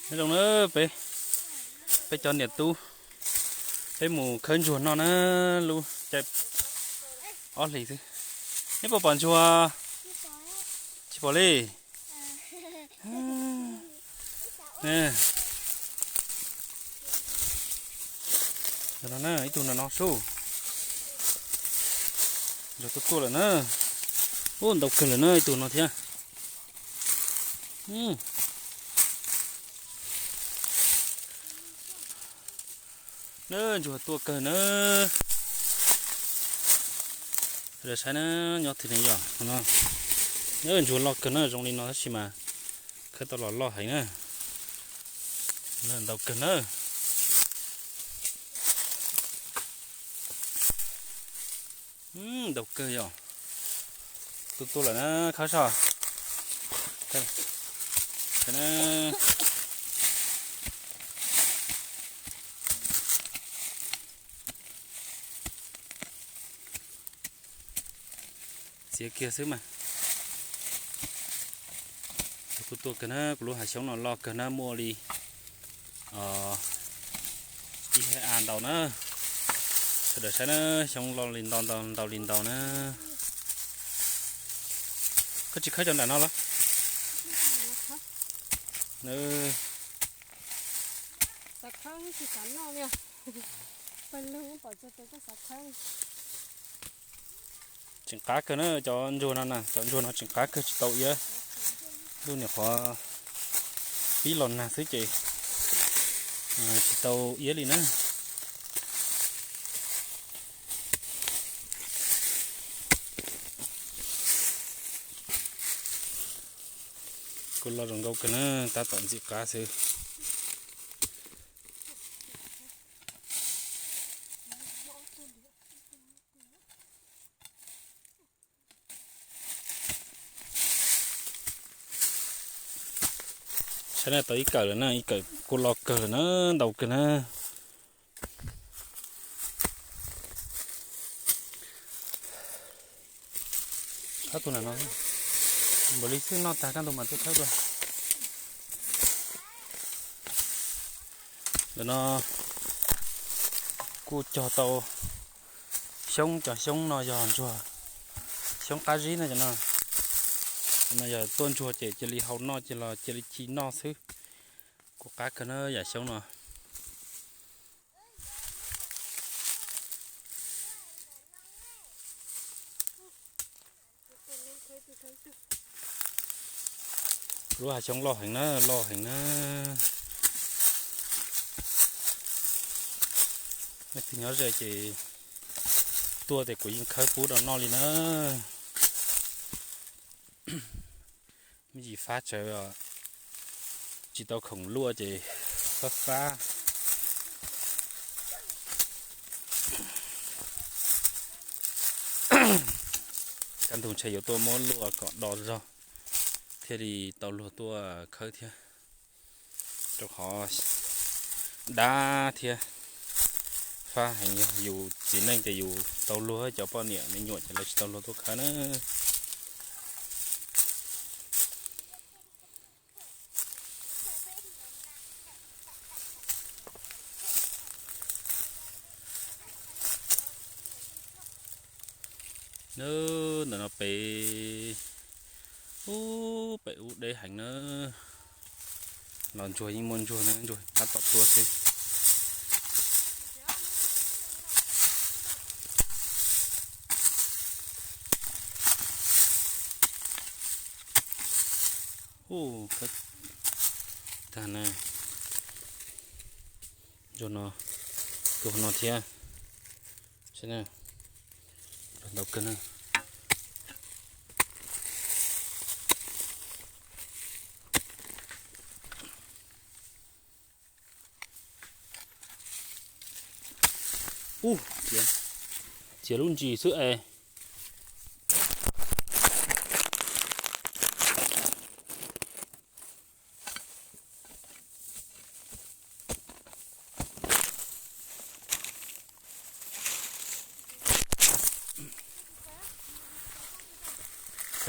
Nyob zoo na, peb, peb cov niam tub, peb mus khawb ntsuag noj na, lub caij ob hlis xwb. Neb puas pom ntsuag? Tsis pom li. Ib tug no no sub, ntsuag tuaj tuaj lawm na. Ub, ntau kawg lawm na, ib tug no thiab. Na, ntsuag tuaj kawg na. Sawv daws saib na, nyob twg ne yom. Ntsuag loj kawg na, zoo li no tab sis mas khawb tau los loj heev na. Ntau kawg na. Ntau kawg yom. Tuaj tuaj lawm na, khawb soj. Txiav kiag xwb mas. Kuv tuaj kawg na, kuv lub hav xyoob no loj kawg na, muaj li ib hais av ntau na. Sawv daws saib na, xyoob loj li ntau ntau ntau li ntau na. Koj tsis khawb cov nram no los? Tseem qab kawg na, cov ntsuag no na, cov ntsuag no tseem qab kawg tsis tau iab. Lub niam qhuav pib los nag xwb ces tsis tau iab li na. Kuj loj zoo nkauj kawg na, tab tom ntxim qab xwb. Saib na, tau ib kawm lawm na, ib kawm kuj loj kawg lawm na, ntau kawg na. Khawb tus nram no, npaum li xwb noj tag kaj ntug mas tuaj khawb dua. Ntawm no kuj cog tau xyoob, cov xyoob no yog ntsuag, xyoob qab zib na cov no. Cov no yog tuaj ntsuag ces cia li hau noj ces los cia li ci noj xwb. Kuj qab kawg na yam xyoob no. Lub hav xyoob loj heev na, loj heev na. Leej twg nyob ze ces tuaj ces kuv yeej khawb pub rau noj li na. Me ntsis fab tsawv, tsis tau khoom luaj ces fab fab. Kaj ntug ntshe yuav tuaj muab luaj kom do zog thiaj li tau luag tuaj khawb thiab, rau qhov dab thiab fab heev. Yog yus txiv neej ces yus tau luag, cov poj niam me nyuam ces lawv tsis tau luag tuaj khawb na. Nab, ntawm no pem, ub, pem ub deb heev na. Los ntsuag yeej muaj ntsuag na, ntsuag tab tom tuaj xwb. Ub, khawb tag na. Ntsuag no, tus no thiab. Saib na, ntau kawg na. Ub, txiav lub ntsis xwb es.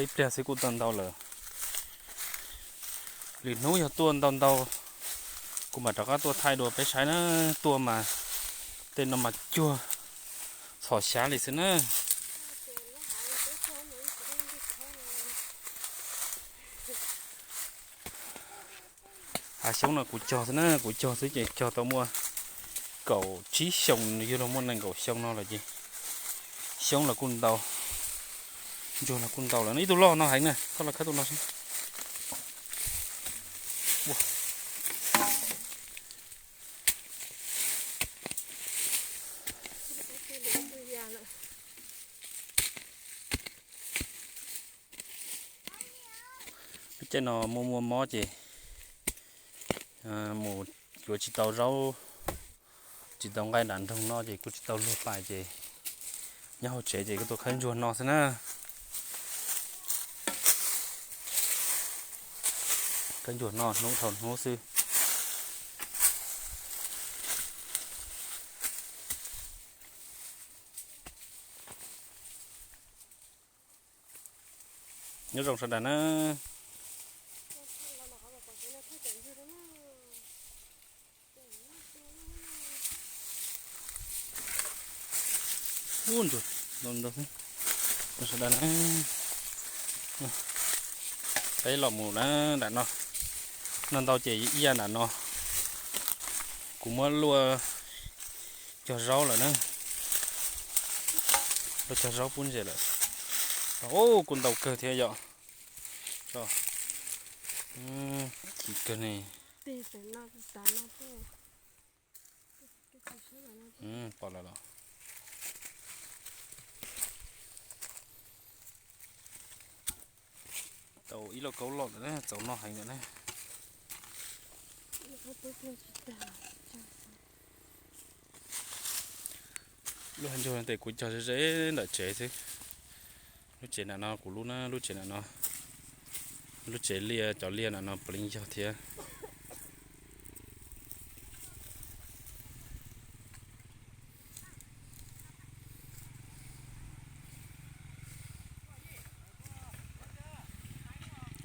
Ib pliag xwb kuj tau ntau lawm. Lwm hnub yog tuaj ntau ntau Kuv mam rov qab tuaj thaij dua peb saib na, tuaj mas tej no mas cuag txhom xyab li xwb na. Hav xyoob no kuv cog xwb na, kuv cog xwb ces cog tau muaj kaum tsib xyoo, yug los muaj nees nkaum xyoo no lawm ces xyoob los kuj ntau, ntsuag los kuj ntau lawm. Ib tug loj no heev na, koj los khawb tus no seb. Lub caij no muaj muaj mob ces mus yuav tsis tau zaub, tsis tau nqaij nram nroog noj ces kuj tsis tau luag pais ces nyob hauv tsev ces kuj tuaj khawb ntsuag no xwb na. Khawb ntsuag no hnub dhau hnub xwb. Nyob zoo sawv daws na. Ub, ntsuag ntau ntau xwb. Sawv daws na, peb los mus na, nram no, no ntau ces ib yam nram no. Kuv muab luaj cog zaub lawm na, luaj cog zaub pub ntses lawm. Ub, kuj ntau kawg thiab yom. Chim kawg ne. Pom lawm los. Tau ib lauj kaub loj ntawm na, txaus noj heev ntawm na. Lub hav ntsuag tes kuv cog ze ze ntawm tsev xwb. Lub tsev nram no kuv lub na, lub tsev nram no, lub tsev liaj, cov liaj nram no puav leej yog thiab.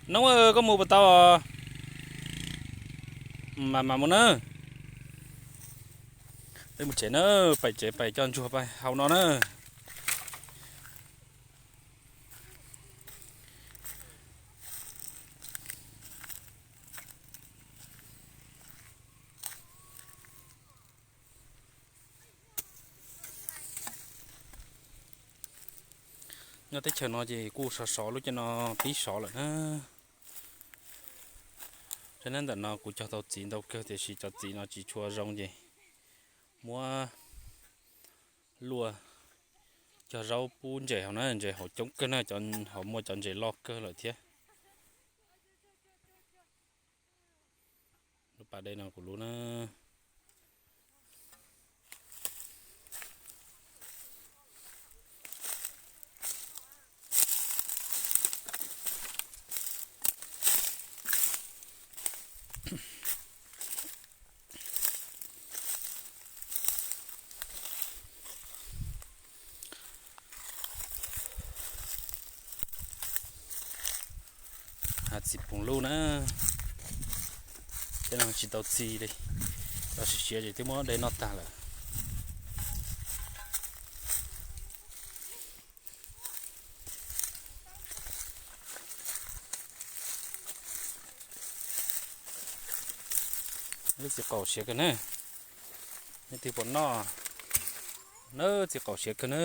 Noob, koj mus puas tau? Mas mas mus na. Peb mus tsev na, pais tsev pais coj ntsuag pais hau no na. Nyob teb chaws no ces kuj sov sov, lub caij no pib sov lawm na. Saib neb, ntawm no kuv cog tau txiv ntau kawg tiam sis cov txiv no tsis tshua zoo ces muab luaj cog zaub pub ntses hauv na, ntses hauv coob kawg na, hauv muaj cov ntses loj kawg lawm thiab. Lub pas dej no kuv lub na. Hav txiv poos luj na, tej no tsis tau txi li, tau siav siav ces twb muab de noj tag lawm. Lub txiv qaum siav kawg na, leej twg pom noj na, txiv qaum siav kawg na.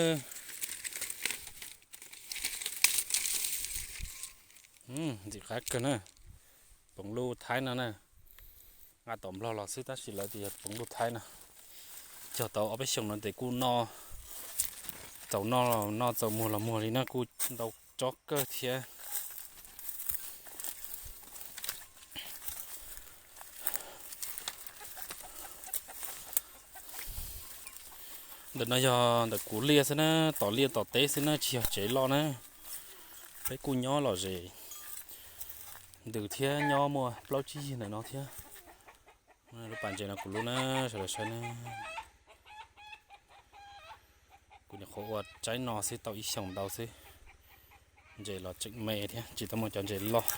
Ntxim qab kawg na, poos luj Thaib no na. Nqa tom Nplog los xwb tab sis lawv tias yog poos luj Thaib no. Cog tau ob peb xyoos no ces kuj noj, txaus noj, noj txaus muag los muag li na, kuj ntau tsob kawg thiab. Ntawm no yog ntawm kuv liaj xwb na, tom liaj tom teb xwb na, tsis yog tsev loj na. Peb kuj nyob lom zem ntws thiab, nyob muaj plaub tsib yig ntawm no thiab. Lub pas ntses no kuv lub na, sawv daws saib na. Kuv nyuam qhuav ua tsaib no xwb tau ib xyoos ntau xwb, ntses los tseem me thiab, tsis tau muaj cov ntses loj.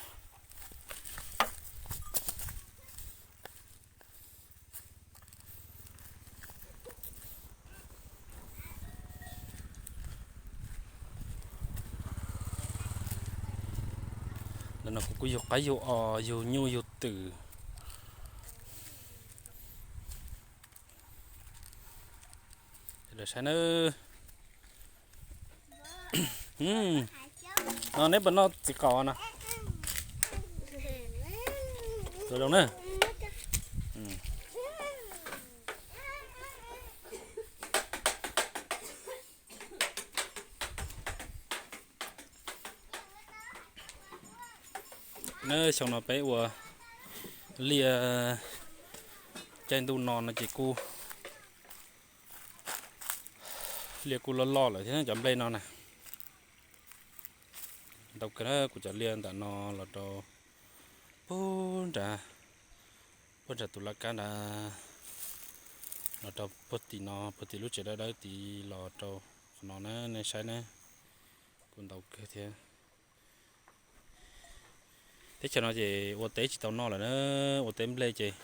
No kuv kuj yug qaib yug os, yug nyuj yug twm. Sawv daws saib na. No neb puas noj txiv qaub no? Tus zoo na. Nab xyoo no peb ua liaj caij ntuj no no ces kuj liaj kuj loj loj lawm thiab cov nplej no na. Ntau kawg na, kuv cov liaj ntawm no los rau puag nram, puag nram tus laj kab nrad, los rau puag tim no, puag tim lub tsev dawb dawb tid los rau qhov no na, nej saib na, kuj ntau kawg thiab. Teb chaws no ces ua teb tsis tau noj lawm na, ua teb nplej ces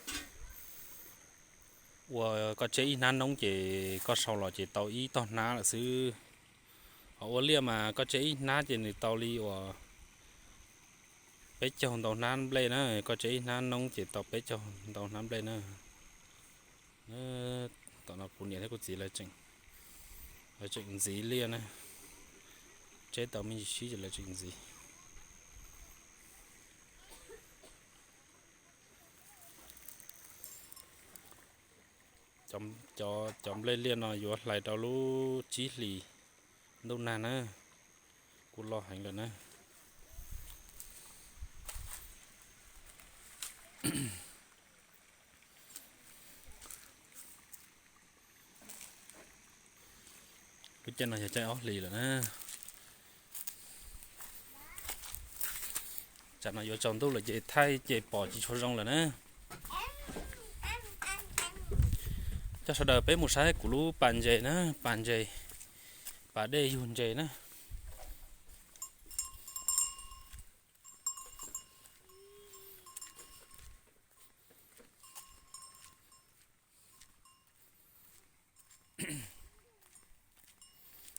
ua koj tseb ib hnab noob ces koj sau los ces tau ib tog hnab lawm xwb. Ho ua liaj mas koj tseb ib hnab ces nws tau li uas peb caug ntau hnab nplej na, koj tseb ib hnab noob ces tau peb caug ntau hnab nplej na. Tom no kuv niam thiab kuv txiv lawv tseem, lawv tseem ntxiv liaj na, tseb tau me ntsis sib ces lawv tseem ntxiv. Cov, cov nplej liaj no yuav hlais rau lub tsib hlis ntuj nag na, kuj loj heev lawm na. Lub caij no yog caij ob hlis lawm na. Tsam no yuav tsaus ntuj lawm ces thaij ces pom tsis tshua zoo lawm na. Coj sawv daws peb mus saib kuv lub pas ntses na, pas ntses, pas dej yug ntses na.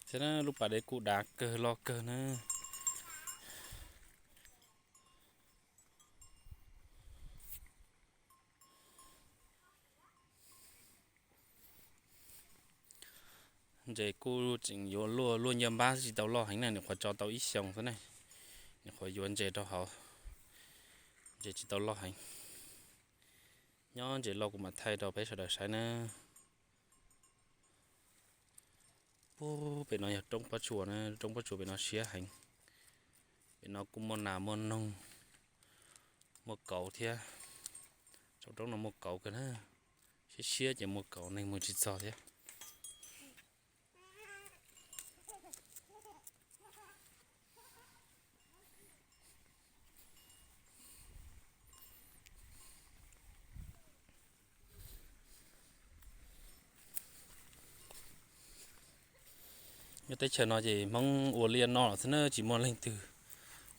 Saib na, lub pas dej kuj dav kawg loj kawg na. Ntses kuj tseem yuav luaj, luaj ncej npab xwb, tsis tau loj heev na, nyuam qhuav tso tau ib xyoos xwb ne. Nyuam qhuav yuav ntses rau hauv, ntses tsis tau loj heev. Nyob ntses loj kuv mam thaij rau peb sawv daws saib na. Pub, pem no yog roob pob tsuas na, roob pob tsuas pem no siab heev. Pem no kuj muaj nas muaj noog, muaj kauv thiab. Saum roob no muaj kauv kawg na, siab siab ces muaj kauv, neeg mus tsis txog thiab. Nyob teb chaws no ces Hmoob ua liaj noj lawm xwb na, tsis muaj leej twg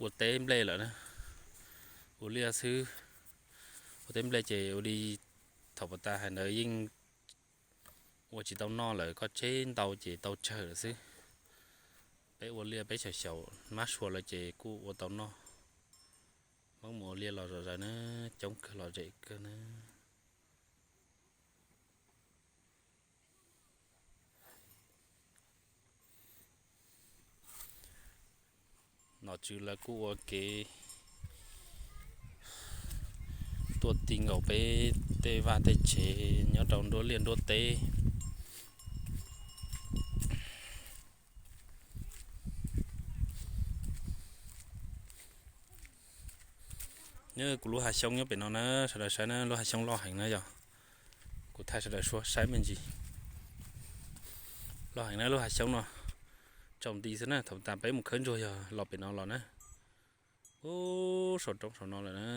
ua teb nplej lawm na. Ua liaj xwb, ua teb nplej ces ua li thaum pas tas hais ntawd yeej ua tsis tau noj lawm, koj tseb ntau ces tau tsawg lawm xwb. Peb ua liaj peb xyaum xyaum mab sua lawm ces kuj ua tau noj. Hmoob mus ua liaj los zom zaws na, coob kawg lom zem kawg na. Nom tswv lawv kuj ua kev tuaj ti nkaus peb tej vaj tej tsev nyob rau nruab liaj nruab teb. Nyob kuv lub hav xyoob nyob pem no na, sawv daws saib na, lub hav xyoob loj heev na yog. Kuv thaij sawv daws saib me ntsis. Loj heev na lub hav xyoob no. Tsaus nti xwb na, thaum tas peb mus khawb ntsuag yog los pem no los na. Ub, saum roob saum no lawm na.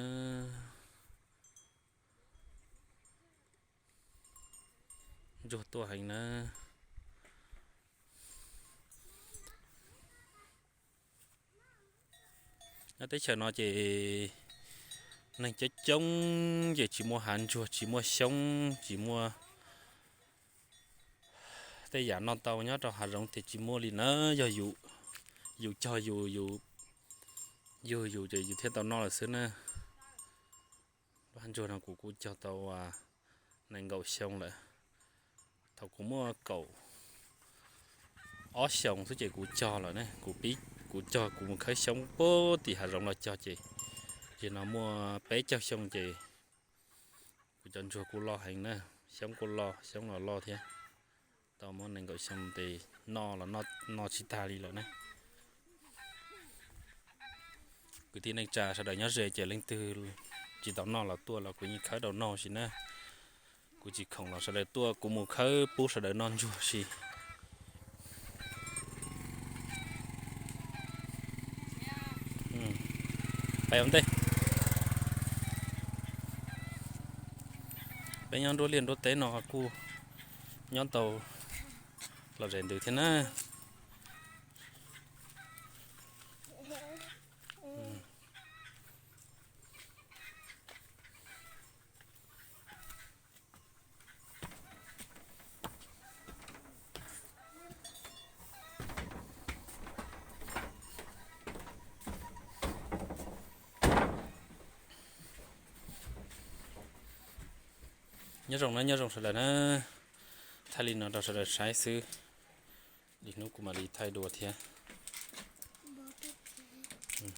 Ntsuag tuaj heev na. Nyob teb chaws no ces neeg coob coob ces tsis muaj hav ntsuag, tsis muaj xyoob, tsis muaj tej yam noj tau nyob rau hav zoov ces tsis muaj li na. Yog yus, yus cog yus, yus yug yus ces yus thiaj tau noj lawm xwb na. Lub hav ntsuag no kuv kuj cog tau nees nkaum xyoo lawm. Thaum kuv muaj kaum ob xyoos xwb ces kuv cog lawm ne. Kuv pib, kuv cog, kuv mus khawb xyoob puag tim hav zoov los cog ces, ces no muaj peb caug xyoo ces kuv cov ntsuag kuj loj heev na, xyoob kuj loj, xyoob los loj thiab. Tau muaj nees nkaum xyoo ces noj los noj tsis tag li lawm ne. Kwv tij neej tsa sawv daws nyob ze ces leej twg tsis tau noj los tuaj los kuv yeej khawb rau noj si na. Kuv tsis khoom los sawv daws tuaj, kuv mus khawb pub sawv daws noj ntsuag si. Peb ua ntej, peb nyob nruab liaj nruab teb no kuj nyob tau los zem ntws thiab na. Nyob zoo na, nyob zoo sawv daws na. Thaij li no rau sawv daws saib xwb, ib hnub kuv mam li thaij dua thiab.